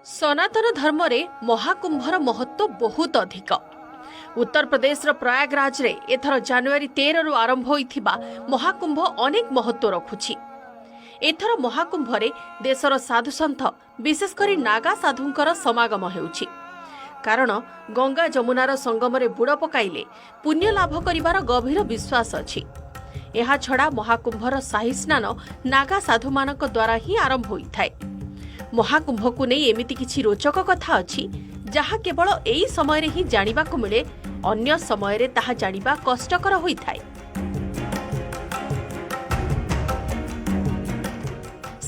ସନାତନ ଧର୍ମରେ ମହାକୁମ୍ଭର ମହତ୍ତ୍ୱ ବହୁତ ଅଧିକ। ଉତ୍ତରପ୍ରଦେଶର ପ୍ରୟାଗରାଜରେ ଏଥର ଜାନୁଆରୀ 13ରୁ ଆରମ୍ଭ ହୋଇଥିବା ମହାକୁମ୍ଭ ଅନେକ ମହତ୍ତ୍ୱ ରଖୁଛି। ଏଥର ମହାକୁମ୍ଭରେ ଦେଶର ସାଧୁସନ୍ଥ, ବିଶେଷ କରି ନାଗା ସାଧୁଙ୍କର ସମାଗମ ହେଉଛି, କାରଣ ଗଙ୍ଗା ଯମୁନାର ସଙ୍ଗମରେ ବୁଡ଼ ପକାଇଲେ ପୁଣ୍ୟ ଲାଭ କରିବାର ଗଭୀର ବିଶ୍ୱାସ ଅଛି। ଏହାଛଡ଼ା ମହାକୁମ୍ଭର ସାହି ସ୍ନାନ ନାଗା ସାଧୁମାନଙ୍କ ଦ୍ୱାରା ହିଁ ଆରମ୍ଭ ହୋଇଥାଏ। ମହାକୁମ୍ଭକୁ ନେଇ ଏମିତି କିଛି ରୋଚକ କଥା ଅଛି, ଯାହା କେବଳ ଏଇ ସମୟରେ ହିଁ ଜାଣିବାକୁ ମିଳେ। ଅନ୍ୟ ସମୟରେ ତାହା ଜାଣିବା କଷ୍ଟକର ହୋଇଥାଏ।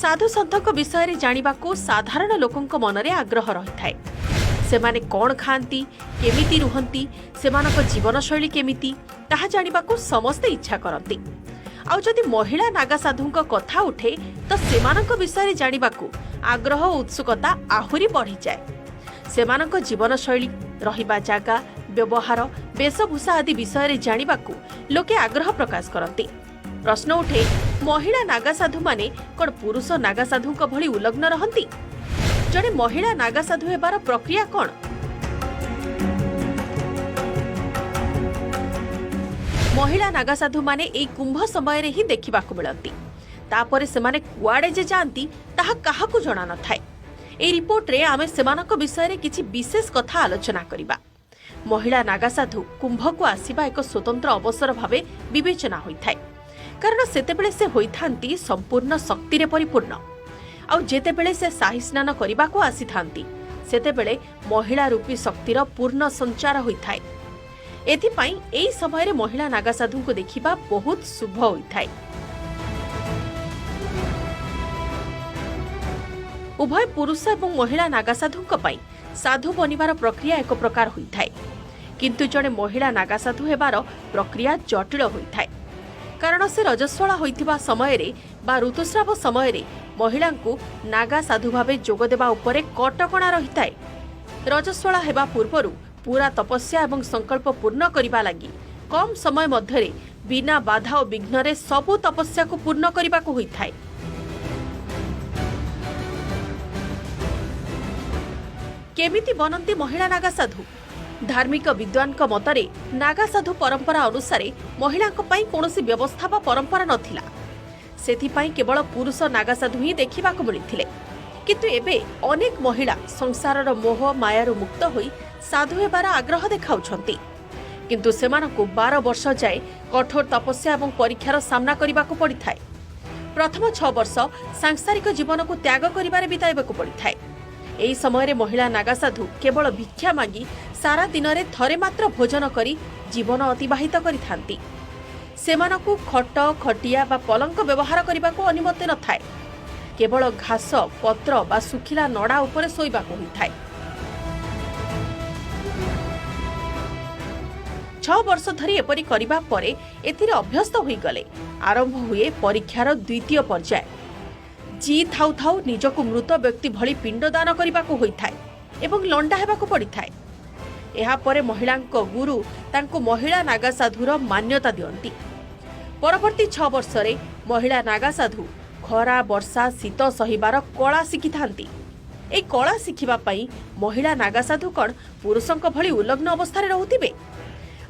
ସାଧୁସନ୍ଥଙ୍କ ବିଷୟରେ ଜାଣିବାକୁ ସାଧାରଣ ଲୋକଙ୍କ ମନରେ ଆଗ୍ରହ ରହିଥାଏ। ସେମାନେ କ'ଣ ଖାଆନ୍ତି, କେମିତି ରୁହନ୍ତି, ସେମାନଙ୍କ ଜୀବନଶୈଳୀ କେମିତି, ତାହା ଜାଣିବାକୁ ସମସ୍ତେ ଇଚ୍ଛା କରନ୍ତି। ଆଉ ଯଦି ମହିଳା ନାଗା ସାଧୁଙ୍କ କଥା ଉଠେ, ତ ସେମାନଙ୍କ ବିଷୟରେ ଜାଣିବାକୁ ଆଗ୍ରହ ଓ ଉତ୍ସୁକତା ଆହୁରି ବଢ଼ିଯାଏ। ସେମାନଙ୍କ ଜୀବନଶୈଳୀ, ରହିବା ଜାଗା, ବ୍ୟବହାର, ବେଶଭୂଷା ଆଦି ବିଷୟରେ ଜାଣିବାକୁ ଲୋକେ ଆଗ୍ରହ ପ୍ରକାଶ କରନ୍ତି। ପ୍ରଶ୍ନ ଉଠେ, ମହିଳା ନାଗା ସାଧୁମାନେ କ'ଣ ପୁରୁଷ ନାଗା ସାଧୁଙ୍କ ଭଳି ଉଲଗ୍ନ ରହନ୍ତି? ଜଣେ ମହିଳା ନାଗା ସାଧୁ ହେବାର ପ୍ରକ୍ରିୟା କ'ଣ? ମହିଳା ନାଗା ସାଧୁମାନେ ଏଇ କୁମ୍ଭ ସମୟରେ ହିଁ ଦେଖିବାକୁ ମିଳନ୍ତି। ତାପରେ ସେମାନେ କୁଆଡ଼େ ଯେ ଯାଆନ୍ତି, ତାହା କାହାକୁ ଜଣା ନଥାଏ। ଏହି ରିପୋର୍ଟରେ ଆମେ ସେମାନଙ୍କ ବିଷୟରେ କିଛି ବିଶେଷ କଥା ଆଲୋଚନା କରିବା। ମହିଳା ନାଗାସାଧୁ କୁମ୍ଭକୁ ଆସିବା ଏକ ସ୍ୱତନ୍ତ୍ର ଅବସର ଭାବେ ବିବେଚନା ହୋଇଥାଏ, କାରଣ ସେତେବେଳେ ସେ ହୋଇଥାନ୍ତି ସମ୍ପୂର୍ଣ୍ଣ ଶକ୍ତିରେ ପରିପୂର୍ଣ୍ଣ। ଆଉ ଯେତେବେଳେ ସେ ସାହି ସ୍ନାନ କରିବାକୁ ଆସିଥାନ୍ତି, ସେତେବେଳେ ମହିଳା ରୂପୀ ଶକ୍ତିର ପୂର୍ଣ୍ଣ ସଞ୍ଚାର ହୋଇଥାଏ। ଏଥିପାଇଁ ଏହି ସମୟରେ ମହିଳା ନାଗାସାଧୁଙ୍କୁ ଦେଖିବା ବହୁତ ଶୁଭ ହୋଇଥାଏ। ଉଭୟ ପୁରୁଷ ଏବଂ ମହିଳା ନାଗାସାଧୁଙ୍କ ପାଇଁ ସାଧୁ ବନିବାର ପ୍ରକ୍ରିୟା ଏକ ପ୍ରକାର ହୋଇଥାଏ, କିନ୍ତୁ ଜଣେ ମହିଳା ନାଗାସାଧୁ ହେବାର ପ୍ରକ୍ରିୟା ଜଟିଳ ହୋଇଥାଏ, କାରଣ ସେ ରଜସ୍ୱଳା ହୋଇଥିବା ସମୟରେ ବା ଋତୁସ୍ରାବ ସମୟରେ ମହିଳାଙ୍କୁ ନାଗା ସାଧୁ ଭାବେ ଯୋଗଦେବା ଉପରେ କଟକଣା ରହିଥାଏ। ରଜସ୍ୱଳା ହେବା ପୂର୍ବରୁ ପୁରା ତପସ୍ୟା ଏବଂ ସଂକଳ୍ପ ପୂର୍ଣ୍ଣ କରିବା ଲାଗି କମ୍ ସମୟ ମଧ୍ୟରେ ବିନା ବାଧା ଓ ବିଘ୍ନରେ ସବୁ ତପସ୍ୟାକୁ ପୂର୍ଣ୍ଣ କରିବାକୁ ହୋଇଥାଏ। କେମିତି ବନନ୍ତି ମହିଳା ନାଗା ସାଧୁ? ଧାର୍ମିକ ବିଦ୍ୱାନଙ୍କ ମତରେ ନାଗା ସାଧୁ ପରମ୍ପରା ଅନୁସାରେ ମହିଳାଙ୍କ ପାଇଁ କୌଣସି ବ୍ୟବସ୍ଥା ବା ପରମ୍ପରା ନଥିଲା। ସେଥିପାଇଁ କେବଳ ପୁରୁଷ ନାଗାସାଧୁ ହିଁ ଦେଖିବାକୁ ମିଳିଥିଲେ। କିନ୍ତୁ ଏବେ ଅନେକ ମହିଳା ସଂସାରର ମୋହ ମାୟାରୁ ମୁକ୍ତ ହୋଇ ସାଧୁ ହେବାର ଆଗ୍ରହ ଦେଖାଉଛନ୍ତି। କିନ୍ତୁ ସେମାନଙ୍କୁ 12 ବର୍ଷ ଯାଏ କଠୋର ତପସ୍ୟା ଏବଂ ପରୀକ୍ଷାର ସାମ୍ନା କରିବାକୁ ପଡ଼ିଥାଏ। ପ୍ରଥମ 6 ବର୍ଷ ସାଂସାରିକ ଜୀବନକୁ ତ୍ୟାଗ କରିବାରେ ବିତାଇବାକୁ ପଡ଼ିଥାଏ। ଏହି ସମୟରେ ମହିଳା ନାଗାସାଧୁ କେବଳ ଭିକ୍ଷା ମାଗି ସାରା ଦିନରେ ଥରେ ମାତ୍ର ଭୋଜନ କରି ଜୀବନ ଅତିବାହିତ କରିଥାନ୍ତି। ସେମାନଙ୍କୁ ଖଟ, ଖଟିଆ ବା ପଲଙ୍କ ବ୍ୟବହାର କରିବାକୁ ଅନୁମତି ନଥାଏ। କେବଳ ଘାସ, ପତ୍ର ବା ଶୁଖିଲା ନଡ଼ା ଉପରେ ଶୋଇବାକୁ ହୋଇଥାଏ। 6 ବର୍ଷ ଧରି ଏପରି କରିବା ପରେ ଏଥିରେ ଅଭ୍ୟସ୍ତ ହୋଇଗଲେ ଆରମ୍ଭ ହୁଏ ପରୀକ୍ଷାର ଦ୍ୱିତୀୟ ପର୍ଯ୍ୟାୟ। ଜୀ ଥାଉ ଥାଉ ନିଜକୁ ମୃତ ବ୍ୟକ୍ତି ଭଳି ପିଣ୍ଡଦାନ କରିବାକୁ ହୋଇଥାଏ ଏବଂ ଲଣ୍ଡା ହେବାକୁ ପଡ଼ିଥାଏ। ଏହାପରେ ମହିଳାଙ୍କ ଗୁରୁ ତାଙ୍କୁ ମହିଳା ନାଗାସାଧୁର ମାନ୍ୟତା ଦିଅନ୍ତି। ପରବର୍ତ୍ତୀ 6 ବର୍ଷରେ ମହିଳା ନାଗାସାଧୁ ଖରା, ବର୍ଷା, ଶୀତ ସହିବାର କଳା ଶିଖିଥାନ୍ତି। ଏହି କଳା ଶିଖିବା ପାଇଁ ମହିଳା ନାଗାସାଧୁ କ'ଣ ପୁରୁଷଙ୍କ ଭଳି ଉଲଗ୍ନ ଅବସ୍ଥାରେ ରହୁଥିବେ?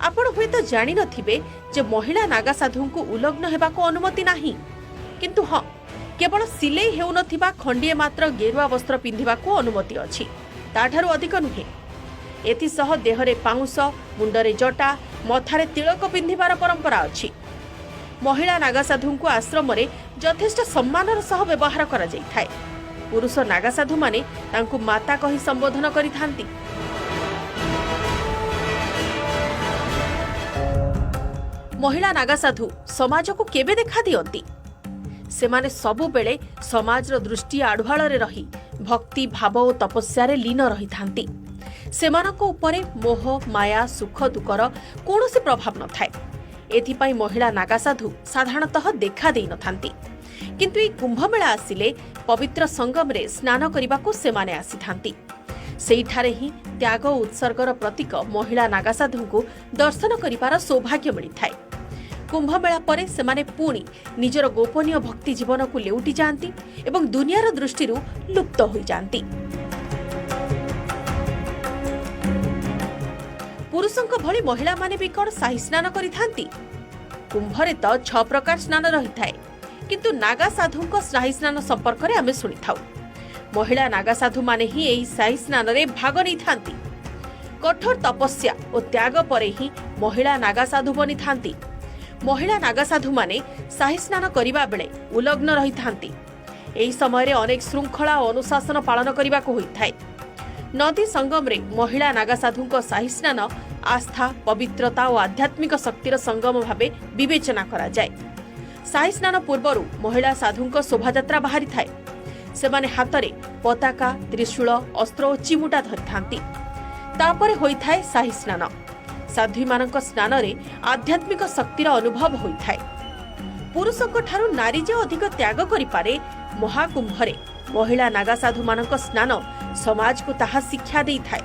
ଆପଣ ହୁଏତ ଜାଣିନଥିବେ ଯେ ମହିଳା ନାଗାସାଧୁଙ୍କୁ ଉଲଗ୍ନ ହେବାକୁ ଅନୁମତି ନାହିଁ। କିନ୍ତୁ ହଁ, କେବଳ ସିଲେଇ ହେଉନଥିବା ଖଣ୍ଡିଏ ମାତ୍ର ଗେରୁଆ ବସ୍ତ୍ର ପିନ୍ଧିବାକୁ ଅନୁମତି ଅଛି, ତାଠାରୁ ଅଧିକ ନୁହେଁ। ଏଥିସହ ଦେହରେ ପାଉଁଶ, ମୁଣ୍ଡରେ ଜଟା, ମଥାରେ ତିଳକ ପିନ୍ଧିବାର ପରମ୍ପରା ଅଛି। ମହିଳା ନାଗାସାଧୁଙ୍କୁ ଆଶ୍ରମରେ ଯଥେଷ୍ଟ ସମ୍ମାନର ସହ ବ୍ୟବହାର କରାଯାଇଥାଏ। ପୁରୁଷ ନାଗାସାଧୁମାନେ ତାଙ୍କୁ ମାତା କହି ସମ୍ବୋଧନ କରିଥାନ୍ତି। ମହିଳା ନାଗାସାଧୁ ସମାଜକୁ କେବେ ଦେଖା ଦିଅନ୍ତି? ସେମାନେ ସବୁବେଳେ ସମାଜର ଦୃଷ୍ଟି ଆଢୁଆଳରେ ରହି ଭକ୍ତି ଭାବ ଓ ତପସ୍ୟାରେ ଲୀନ ରହିଥାନ୍ତି। ସେମାନଙ୍କ ଉପରେ ମୋହ, ମାୟା, ସୁଖ ଦୁଃଖର କୌଣସି ପ୍ରଭାବ ନଥାଏ। ଏଥିପାଇଁ ମହିଳା ନାଗାସାଧୁ ସାଧାରଣତଃ ଦେଖା ଦେଇନଥାନ୍ତି। କିନ୍ତୁ ଏହି କୁମ୍ଭମେଳା ଆସିଲେ ପବିତ୍ର ସଙ୍ଗମରେ ସ୍ନାନ କରିବାକୁ ସେମାନେ ଆସିଥାନ୍ତି। ସେଇଠାରେ ହିଁ ତ୍ୟାଗ ଓ ଉତ୍ସର୍ଗର ପ୍ରତୀକ ମହିଳା ନାଗାସାଧୁଙ୍କୁ ଦର୍ଶନ କରିବାର ସୌଭାଗ୍ୟ ମିଳିଥାଏ। କୁମ୍ଭମେଳା ପରେ ସେମାନେ ପୁଣି ନିଜର ଗୋପନୀୟ ଭକ୍ତି ଜୀବନକୁ ଲେଉଟି ଯାଆନ୍ତି ଏବଂ ଦୁନିଆର ଦୃଷ୍ଟିରୁ ଲୁପ୍ତ ହୋଇଯାଆନ୍ତି। ପୁରୁଷଙ୍କ ଭଳି ମହିଳାମାନେ ବି କ'ଣ ସାହି ସ୍ନାନ କରିଥାନ୍ତି? କୁମ୍ଭରେ ତ 6 ପ୍ରକାର ସ୍ନାନ ରହିଥାଏ, କିନ୍ତୁ ନାଗା ସାଧୁଙ୍କ ସାହି ସ୍ନାନ ସମ୍ପର୍କରେ ଆମେ ଶୁଣିଥାଉ। ମହିଳା ନାଗା ସାଧୁମାନେ ହିଁ ଏହି ସାହି ସ୍ନାନରେ ଭାଗ ନେଇଥାନ୍ତି। କଠୋର ତପସ୍ୟା ଓ ତ୍ୟାଗ ପରେ ହିଁ ମହିଳା ନାଗା ସାଧୁ ବନିଥାନ୍ତି। ମହିଳା ନାଗା ସାଧୁମାନେ ସାହି ସ୍ନାନ କରିବା ବେଳେ ଉଲଗ୍ନ ରହିଥାନ୍ତି। ଏହି ସମୟରେ ଅନେକ ଶୃଙ୍ଖଳା ଓ ଅନୁଶାସନ ପାଳନ କରିବାକୁ ହୋଇଥାଏ। ନଦୀ ସଙ୍ଗମରେ ମହିଳା ନାଗାସାଧୁଙ୍କ ସାହି ସ୍ନାନ ଆସ୍ଥା, ପବିତ୍ରତା ଓ ଆଧ୍ୟାତ୍ମିକ ଶକ୍ତିର ସଙ୍ଗମ ଭାବେ ବିବେଚନା କରାଯାଏ। ସାହି ସ୍ନାନ ପୂର୍ବରୁ ମହିଳା ସାଧୁଙ୍କ ଶୋଭାଯାତ୍ରା ବାହାରିଥାଏ। ସେମାନେ ହାତରେ ପତାକା, ତ୍ରିଶୂଳ, ଅସ୍ତ୍ର ଓ ଚିମୁଟା ଧରିଥାନ୍ତି। ତାପରେ ହୋଇଥାଏ ସାହି ସ୍ନାନ। ସାଧ୍ୱୀମାନଙ୍କ ସ୍ନାନରେ ଆଧ୍ୟାତ୍ମିକ ଶକ୍ତିର ଅନୁଭବ ହୋଇଥାଏ। ପୁରୁଷଙ୍କଠାରୁ ନାରୀ ଯେ ଅଧିକ ତ୍ୟାଗ କରିପାରେ, ମହାକୁମ୍ଭରେ ମହିଳା ନାଗାସାଧୁମାନଙ୍କ ସ୍ନାନ ସମାଜକୁ ତାହା ଶିକ୍ଷା ଦେଇଥାଏ।